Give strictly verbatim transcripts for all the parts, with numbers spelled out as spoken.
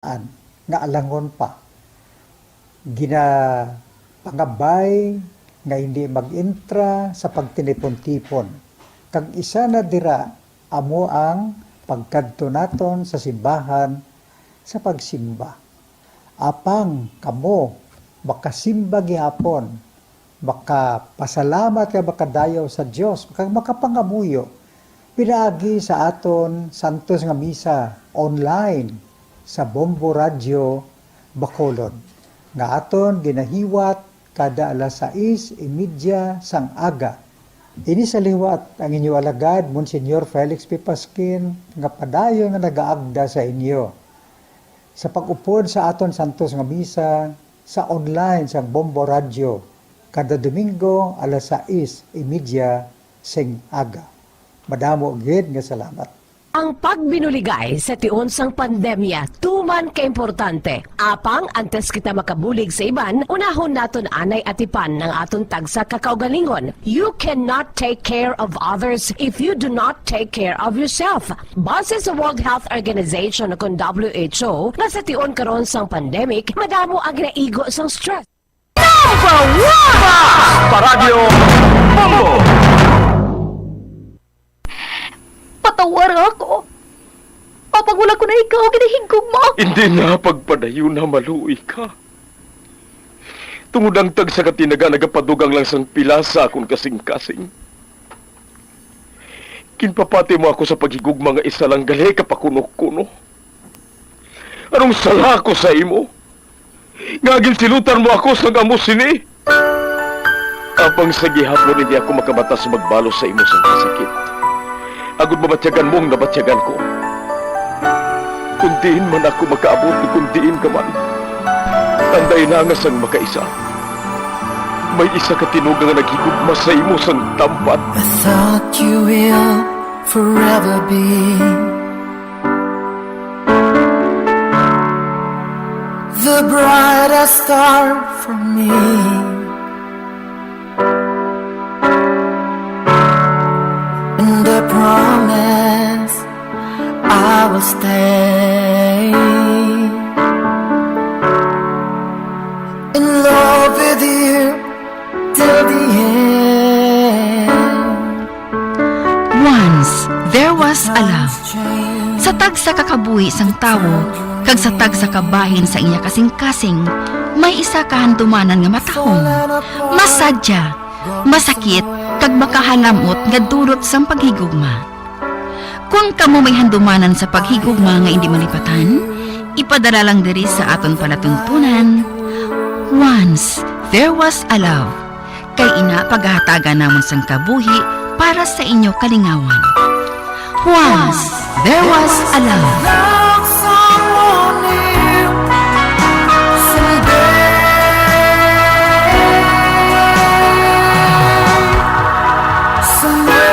nga alangon pa. Ginapangabay nga hindi mag-entra sa pagtinipon-tipon. Kag isa na dira amo ang pagkadto naton sa simbahan sa pagsimba. Apang kamo makasimba gihapon, makapasalamat kag makadayaw sa Dios, kag makapangamuyo pinaagi sa aton santos nga misa online sa Bombo Radio Bacolod, nga aton ginahiwat kada alas sais y media sang aga. Ini sa liwat ang inyo alagad, Monsignor Felix P. Pasquin, nga padayon nga nagaagda sa inyo sa pag-upod sa aton santos nga misa sa online sang Bombo Radio kada Domingo alas sais y media sing aga. Madamo gid nga salamat. Ang pagbinuligay sa tion sang pandemya tuman ka importante. Apang antes kita makabulig sa iban, unahon naton anay atipan ang aton tagsa ka kaugalingon. You cannot take care of others if you do not take care of yourself. Base sa World Health Organization o kon W H O, nga sa tion karon sang pandemic, madamo ang ginaigo sang stress. Number one! Paradyo Bombo! Patawara ako. Apang wala ko na ikaw ginahigugma. Hindi na pagpadayon na maluoy ka. Tungod ang tagsa ka tinaga nagapadugang lang sang pila sa akon kasing-kasing. Ginpapati mo ako sa paghigugma nga isa lang gali ka pakuno-kuno. Anong sala ko sa imo? Nga ginsilutan mo ako sang amo sini? Apang sa gihapon hindi ako makabata sa magbalos sa imo sang kasakit. Agud mabatyagan mo ang nabatyagan ko. Kung diin man ako makaabot, kung diin ka man, tanday na nga sang makaisa. May isa ka tinuga nga naghigugma sa imo sang tampat. I thought you will forever be the brightest star for me. And I promise I will stay in love with you till the end. Once there was a love. Sa tagsa ka kabuhi sang tawo kag sa tagsa ka bahin sa iya kasing-kasing, may isa ka handumanan nga matahom, masadya, masakit, kag makahalamot nga dulot sang paghigugma. Kon kamo may handumanan sa paghigugma nga indi malipatan, ipadala lang diri sa aton palatuntunan, Once There Was a Love. Kay ina pagahatagan namon sang kabuhi para sa inyo kalingawan. Once There Was a Love. Love someone new someday. Someday.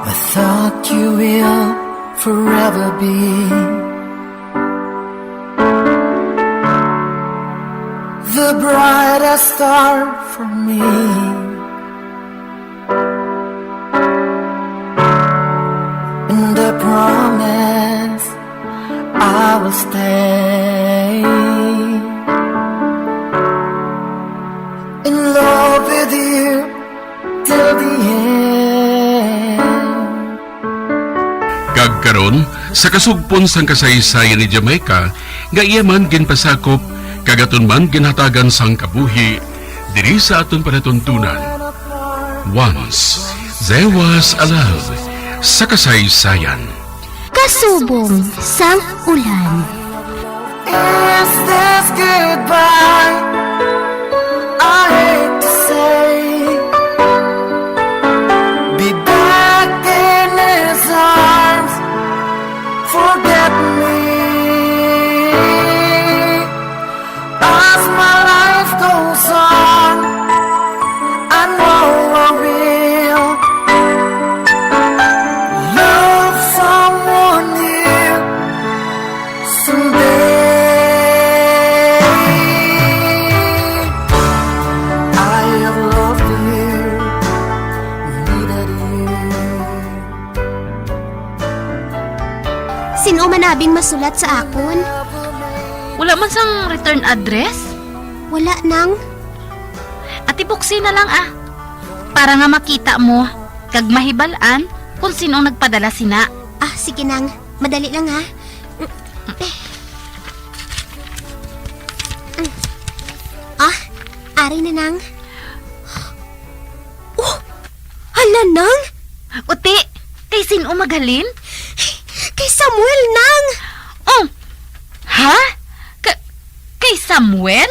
I thought you will forever be the brightest star for me. And I promise I will stay in love with you till the end. Kag karon, sa kasugpon sang kasaysayan ni Jamaica, nga iya man ginpasakop, kag aton man ginhatagan sang kabuhi, diri sa aton palatuntunan. Once There Was a Love sa kasaysayan. Kasubong sang ulan. Is this goodbye? I hate to say. Be back in his arms. Forget me. I masulat sa akon? Wala man sang return address? Wala, Nang. Ati, buksi na lang, ah. Para nga makita mo, kag mahibal-an kung sin-o ang nagpadala sina. Ah, sige, Nang. Madali lang, ha. Ah, ari na, Nang. Oh, hala, Nang. Uti, kay sin-o maghalin? Kay Samuel, Nang. Oh, ha? Ka-, kay Samuel?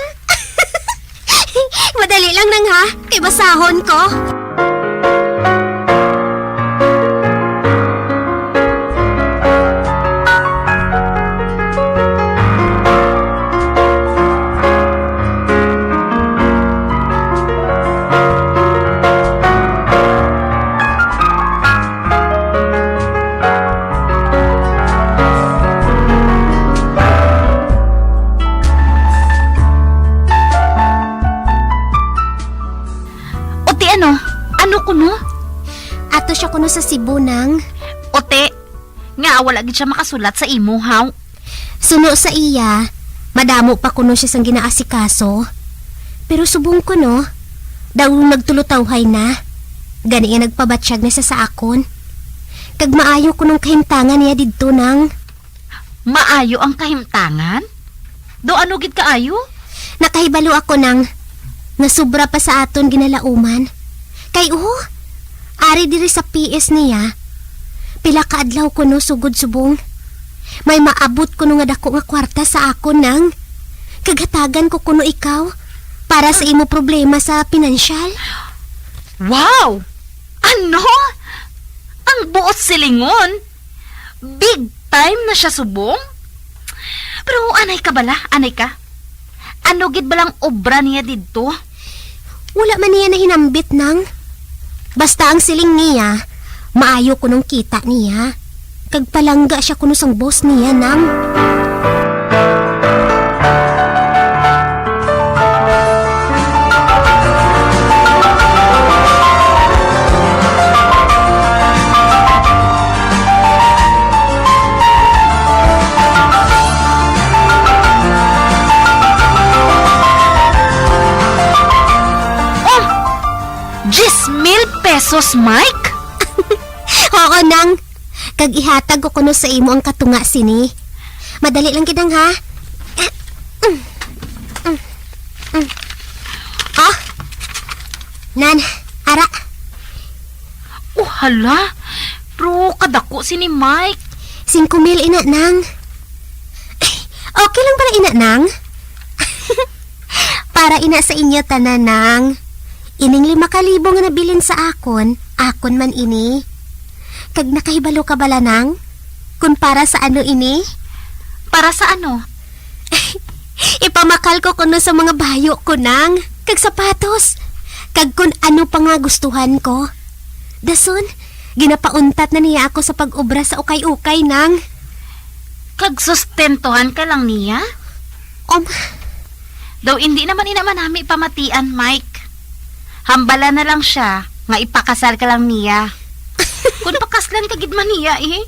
Madali lang, Nang, ha? Kay basahon ko. Uti, ano? Ano kuno? Ato siya kuno sa Cebu, Nang. Uti, nga wala gid siya makasulat sa imo, haw? Suno sa iya, madamo pa kuno siya sang ginaasikaso. Pero subong kuno, daw nagtulutawhay na. Gani nga nagpabatyag na siya sa akon. Kag maayo kunong kahimtangan niya didto, Nang. Maayo ang kahimtangan? Daw ano gid kaayo? Nakahibalo ako, Nang, nga sobra pa sa aton ginalauman. Kay, oh, ari diri sa P S niya, pila ka adlaw kuno sugod subong. May maabot kuno nga dako nga kwarta sa akon, Nang. Kag hatagan ko kuno ikaw para sa imo problema sa pinansyal. Wow! Ano? Ang buot silingon? Big time na siya subong? Pero anay ka bala, anay ka? Ano gid balang obra niya didto? Wala man niya nahinambit, Nang. Basta ang siling niya, maayo kunong kita niya. Kag palangga siya kuno sang boss niya, Nang. Oh! Diyes mil pesos, Mike? Oo, Nang. Kag ihatag ko kuno sa imo ang katunga sini. Madali lang gid, Nang, ha? Oh, nan, ara. Oh, hala. Pero kadako sini, Mike. Singko mil ina, Nang. Okay lang bala ina, Nang? Para ina sa inyo tanan, Nang. Ining lima ka libo nga nabilin sa akon, akon man ini. Kag nakahibalo ka bala, Nang, kun para sa ano ini? Para sa ano? Ipamakal ko kuno sa mga bayo ko, Nang, kag sapatos, kag kun ano pa nga gustuhan ko. Dason, ginapauntat na niya ako sa pag-obra sa ukay-ukay, Nang. Kag sustentuhan ka lang niya? Um. Daw indi naman ina manami pamatian, Mike. Hambala na lang siya nga ipakasal ka lang niya. Kung pakaslan ka gid man niya, eh.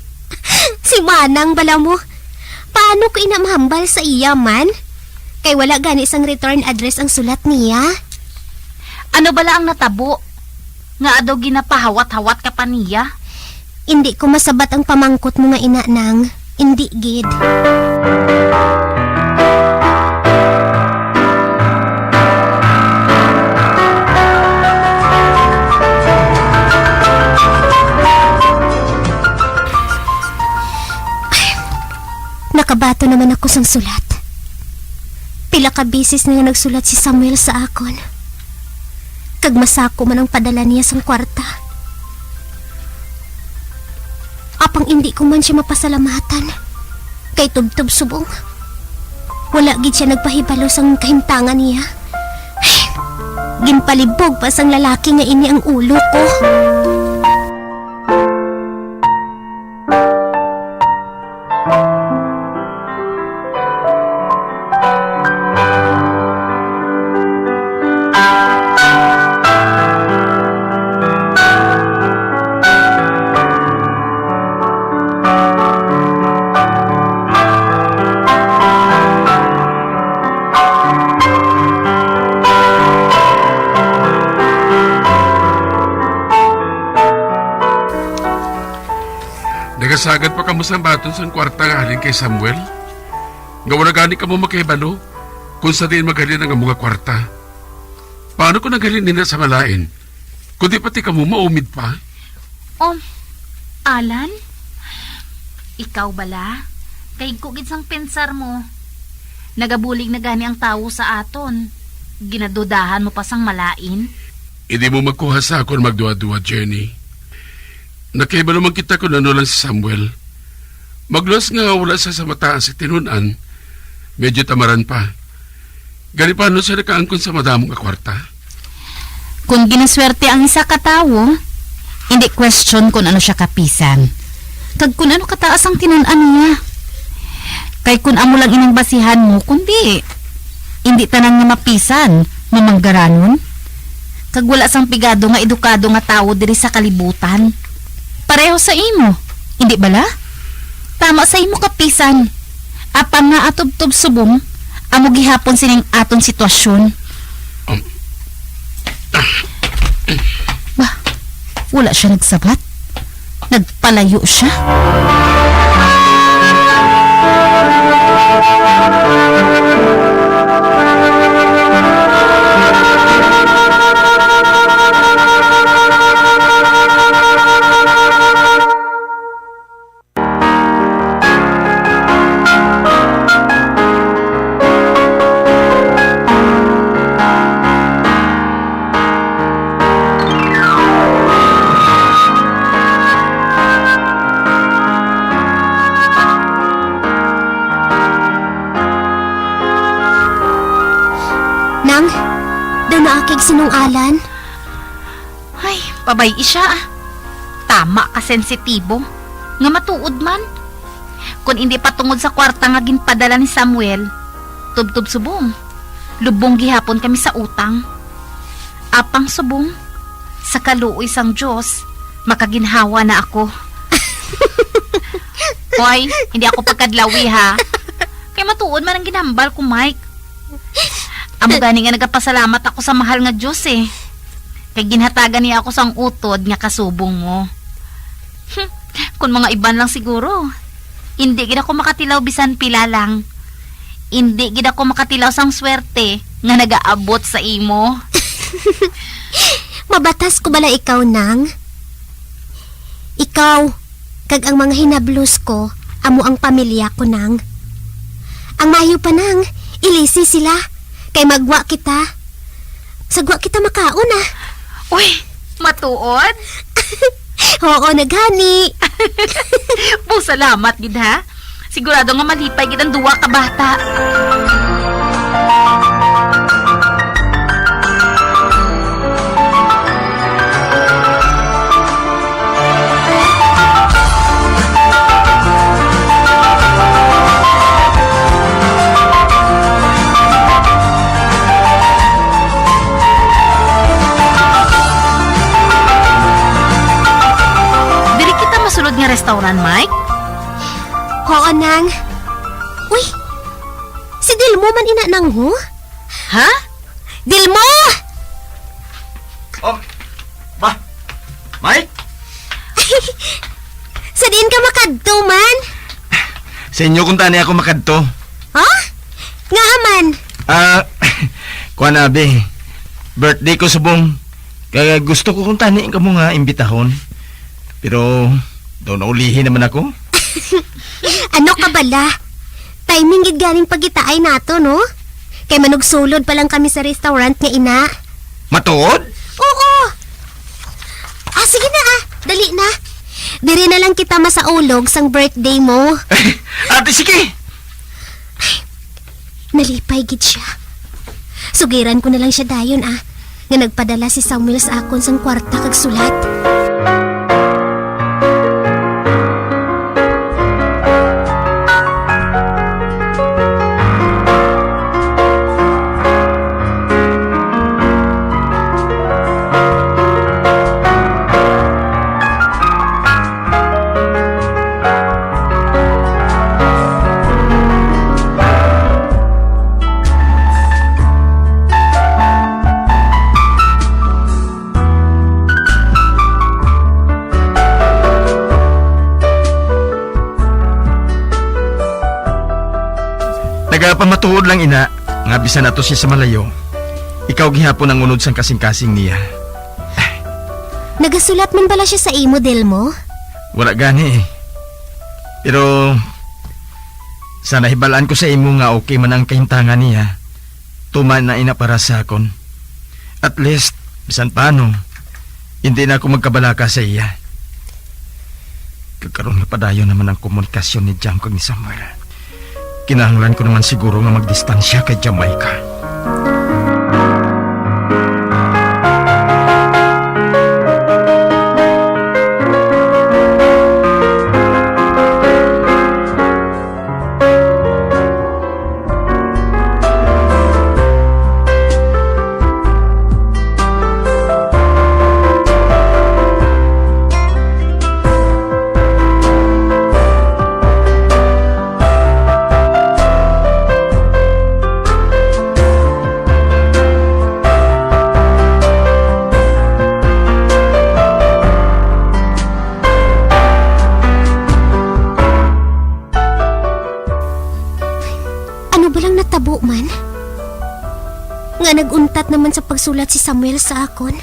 Si Manang bala mo. Paano ko ina mahambal sa iya man? Kay wala gani sang return address ang sulat niya. Ano bala ang natabo? Nga adaw ginapahawat-hawat ka pa niya? Indi ko masabat ang pamangkot mo nga ina, Nang. Indi gid. Ay, nakabaton naman ako sang sulat. Pila ka beses na nga nagsulat si Samuel sa akon. Kag masako man ang padala niya sang kwarta. Apang indi ko man sia mapasalamatan, kay tubtob subong wala gid sia nagpahibalo sang kahimtangan niya. Ginpalibog pa sang lalaki nga ini ang ulo ko. Sagad pa kamo sa baton sang kwarta nga halin kay Samuel? Nga wala gani kamo makahibalo kung sa diin maghalin ang amo nga kwarta. Paano kung naghalin ina sa malain? Kundi pati kamo maumid pa? Um, Alan? Ikaw bala? Kay ko gid sang pensar mo. Nagabulig na gani ang tawo sa aton. Ginadudahan mo pa sang malain? Hindi mo magkuha sa akon magduwa-duwa, Jenny. Nakahibalo man kita kung ano lang si Samuel. Magluwas nga wala siya sa mataan sa tinun-an, medyo tamaran pa. Gani paano siya nakaangkon sa madamo nga kwarta? Kung ginaswerte ang isa ka tawo, hindi question kung ano siya kapisan, kag kung ano kataas ang tinun-an niya. Kay kung amo lang ining basihan mo, kundi hindi tanan nga mapisan, mamanggaranon, kag wala sang pigado nga edukado nga tawo diri sa kalibutan. Pareho sa imo, hindi bala? Tama sa imo kapisan. Apang nga atubtob subong, amo gihapon sining aton sitwasyon. Um, Ba, wala siya nagsabat. Nagpalayo siya. Nang, daw naakig sinungalan. Ay, pabay-i siya, ah. Tama ka sensitibo. Nga matuod man. Kon indi pa tungod sa kwarta nga ginpadala ni Samuel, tubtob subong, lubong gihapon kami sa utang. Apang subong, sa kaluoy sang Dios, makaginhawa na ako. Hoy, hindi ako pagkadlawi, ha? Kay matuod man ang ginhambal ko, Mike. Amo gani nga nagapasalamat ako sa mahal nga Dios, eh. Kay ginhatagan niya ako sang utod nga kasubong mo. Hmm, kun mga iban lang siguro, indi gid ako makatilaw bisan pila lang. Indi gid ako makatilaw sang swerte nga nagaabot sa imo. Mabatas ko bala ikaw, Nang? Ikaw, kag ang mga hinablos ko, amo ang pamilya ko, Nang. Ang maayo pa, Nang, ilisi sila, kay magwa kita. Sagwa kita makaon, ah. Uy, matuod? Oo, na gani. Busa, salamat gid, ha? Sigurado nga malipay gid ang duwa ka bata. Diri kita masulod nga restaurant, Mike? Oo, Nang. Uy, si Dilmo man ina, Nang, ho? Ha? Dilmo! Oh, ba? Mike? Sa diin ka makadto man? Sa inyo kuntani ako makadto. Ha? Ngaa man? Ah, kuwan, abi. Birthday ko subong. Kaya gusto ko kuntani kamo nga imbitahon. Pero daw naulihi naman ako. Ano ka bala? Timing gid ganing pagitaay nato, no? Kay manugsulod pa lang kami sa restaurant nga ina. Matuod? Oo. Ah, sige na, ah. Dali na. Diri na lang kita masaulog sang birthday mo. Ate, sige. Nalipay gid siya. Sugiran ko na lang siya dayon, ah, nga nagpadala si Samuel sa akon sang kwarta kag sulat. Pamatuod lang ina, nga bisan ato siya sa malayo, ikaw gihapon ang unod sang kasing-kasing niya. Nagasulat man bala siya sa imo, Delmo? Wala gani eh. Pero sa nahibalaan ko sa imo nga okay man ang kahimtangan niya, tuman na ina para sa akon. At least, bisan paano, hindi na ako magkabalaka sa iya. Kag karon nga padayon naman ang komunikasyon ni Jam kag ni Samuel, kinahanglan ko naman siguro nga magdistansya kay Jamaica. Ano ba lang natabo man? Nga nag-untat naman sa pagsulat si Samuel sa akon.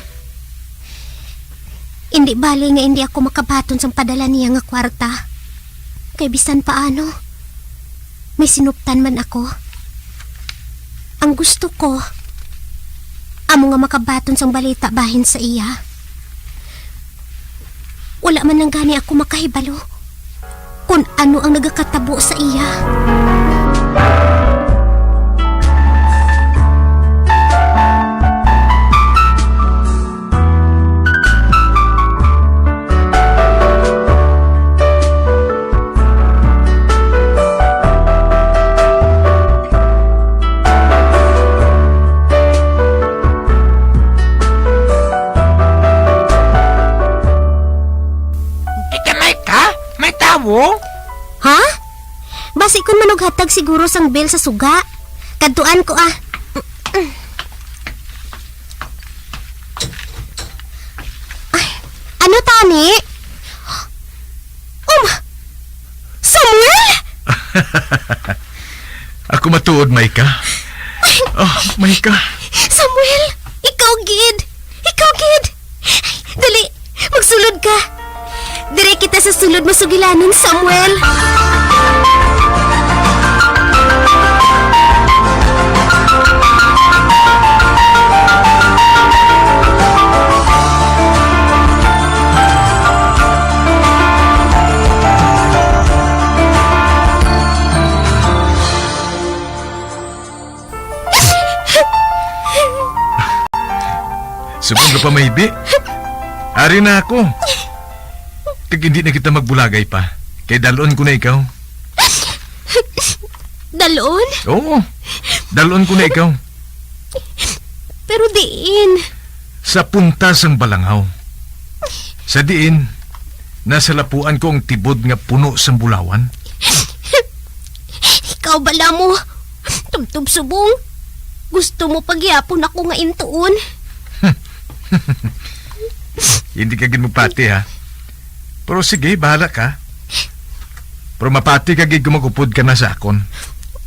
Hindi bali nga hindi ako makabaton sang padala niya nga kwarta. Kay bisan paano, may sinuptan man ako. Ang gusto ko, amo nga makabaton sang balita bahin sa iya. Wala man lang gani ako makahibalo kon ano ang nagakatabo sa iya. Tita Micah, may tawo? Ha? Basi kon manughatag siguro sang bill sa suga. Kadtuan ko, ah. Ay, ano tani? Um, Samuel? Ako matuod, Micah. Oh, Micah. Samuel, ikaw gid. Ikaw gid. Dali, magsulod ka. Diri kita sa sulod mo sugilanon, Samuel. Subong ka pa, Maybe? Ari na ako. Kag hindi na kita magbulagay pa. Kay dalon ko na ikaw. Dalon? Oo. Dalon ko na ikaw. Pero diin? Sa punta sang balangaw. Sa diin, nasalapuan ko ang tibod nga puno sang bulawan. Ikaw bala mo, tubtob subong. Gusto mo pagyapon ako nga intuon. Hindi ka gid magpati, ha? Pero sige, bahala ka. Pero mapati ka gid kung mag-upod ka na sa akon.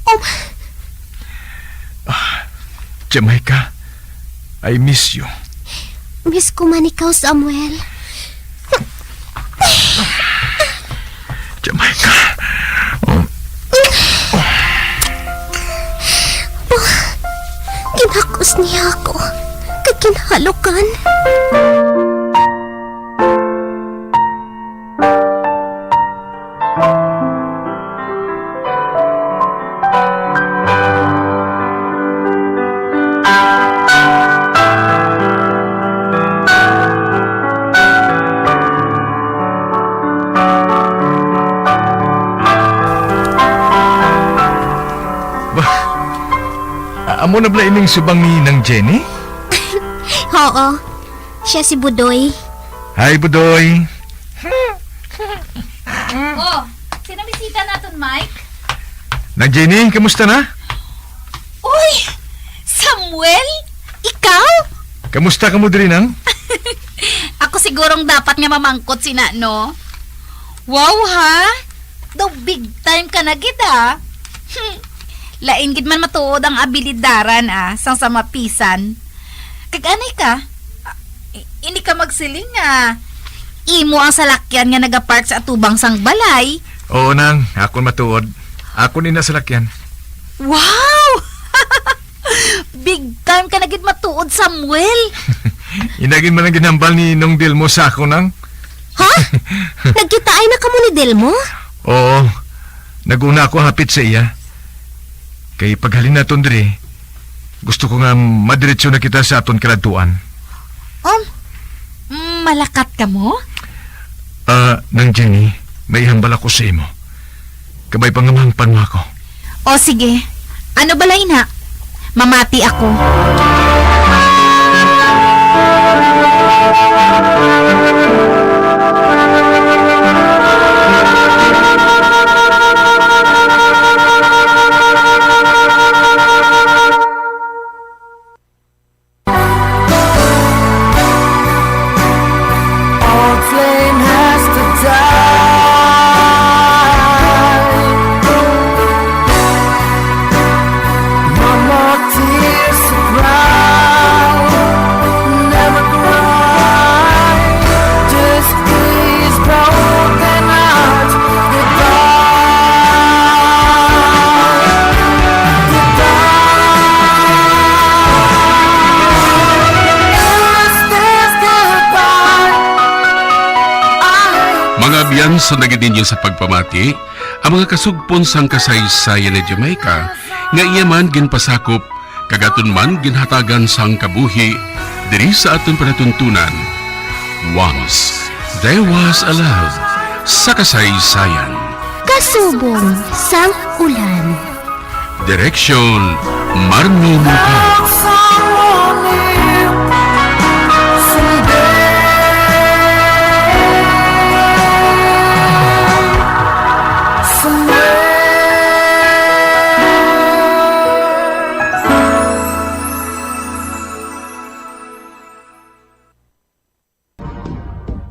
Um. Ah, Jamaica, I miss you. Miss ko man ikaw, Samuel. Jamaica. Oh. Ginhakos niya ako kag ginhalokan. Ba, a-, amo na bala ining subang ni Nang Jenny? Oo. Siya si Budoy. Hi, Budoy. Oh, sino bisita naton, Mike? Nang Jenny, kamusta na? Uy! Samuel? Ikaw? Kamusta kamo diri, Nang? Ako sigurong dapat nga mamangkot sina, no? Wow, ha? Daw big time ka na gid, ah. Hmm. Lain gid man matuod ang abilidaran, ah, sang sa mapisan. Kag anay ka, ah, i-, ini ka magsiling nga imo ang salakyan nga nagapark sa atubang sang balay. Oo, nang, akon matuod. Akon ina salakyan. Wow! Big time ka na gid matuod, Samuel. Ina gid man ang ginhambal ni Nong Dilmo sa akon, nang. Ha? Nagkitaay na kamo ni Dilmo? Oo. Nag-una ako hapit sa iya. Kay paghalin naton diri, gusto ko nga madiretso na kita sa aton kaladtuan. Um, malakat kamo? Ah, Nang Jenny, may ihambal ako sa imo. Kabay pangamangpan mo ako. O sige, ano bala ina? Mamati ako. All flame has to die. No more tears to cry. Never cry. Just these broken hearts goodbye. Goodbye. Is this goodbye? I Mga abyan, sundagin ninyo sa pagpamati ang mga kasugpon sang kasaysayan ni Jamaica nga iya man ginpasakop kag aton man ginhatagan sang kabuhi diri sa aton palatuntunan. Once There Was a Love sa kasaysayan. Kasubong sang ulan. Direksyon, Marmi Mungkay.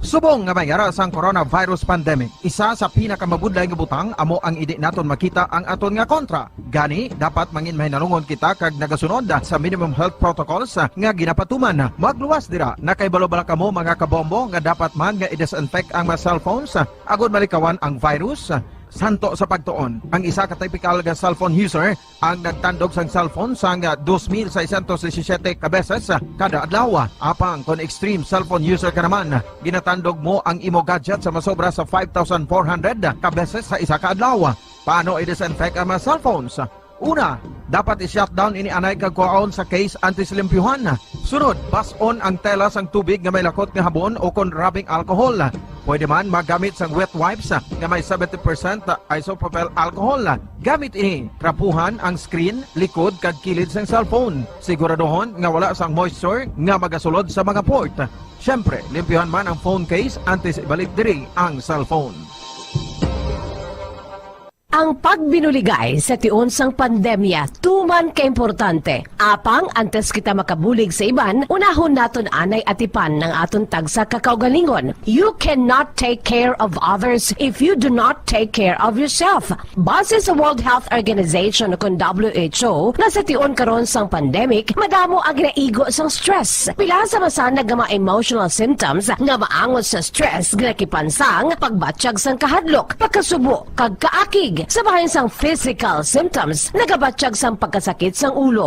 Subong nga may ara sang coronavirus pandemic, isa sa pinakamabudlay nga butang amo ang indi naton makita ang aton nga kontra. Gani, dapat mangin mahinalungon kita kag nagasunod sa minimum health protocols nga ginapatuman. Magluwas dira, nakahibalo bala kamo, mga kabombo, nga dapat man nga i-disinfect ang mga cellphones agod malikawan ang virus? Santo sa pagtuon, ang isa ka typical nga cellphone user ang nagtandog sang cellphone sang dos mil seiscientos disisiete ka beses kada adlaw. Apang kon extreme cellphone user ka naman, ginatandog mo ang imo gadget sa masobra sa five thousand four hundred ka beses sa isa ka adlaw. Paano i-disinfect ang mga cellphones? Una, dapat i-shutdown ini anay kag kuhaon sa case antes limpyuhan. Sunod, bas-on ang tela sang tubig nga may lakot nga habon o kon rubbing alcohol. Pwede man magamit sang wet wipes nga may seventy percent isopropyl alcohol. Gamit ini, trapuhan ang screen, likod, kag kilid sang cellphone. Siguraduhon nga wala sang moisture nga magasulod sa mga port. Siyempre, limpyuhan man ang phone case antes ibalik diri ang cellphone. Ang pagbinuligay sa tion sang pandemya tuman ka importante. Apang antes kita makabulig sa iban, unahon naton anay atipan ang aton tagsa ka kaugalingon. You cannot take care of others if you do not take care of yourself. Base sa World Health Organization, o kon W H O, nga sa tion karon sang pandemic, madamo ang ginaigo sang stress. Pila sa masanag nga mga emotional symptoms nga maangot sa stress ginakipan sang pagbatyag sang kahadlok, pagkasubo, kag kaakig. Sa bahin sang physical symptoms, nagabatyag sang pagkasakit sang ulo,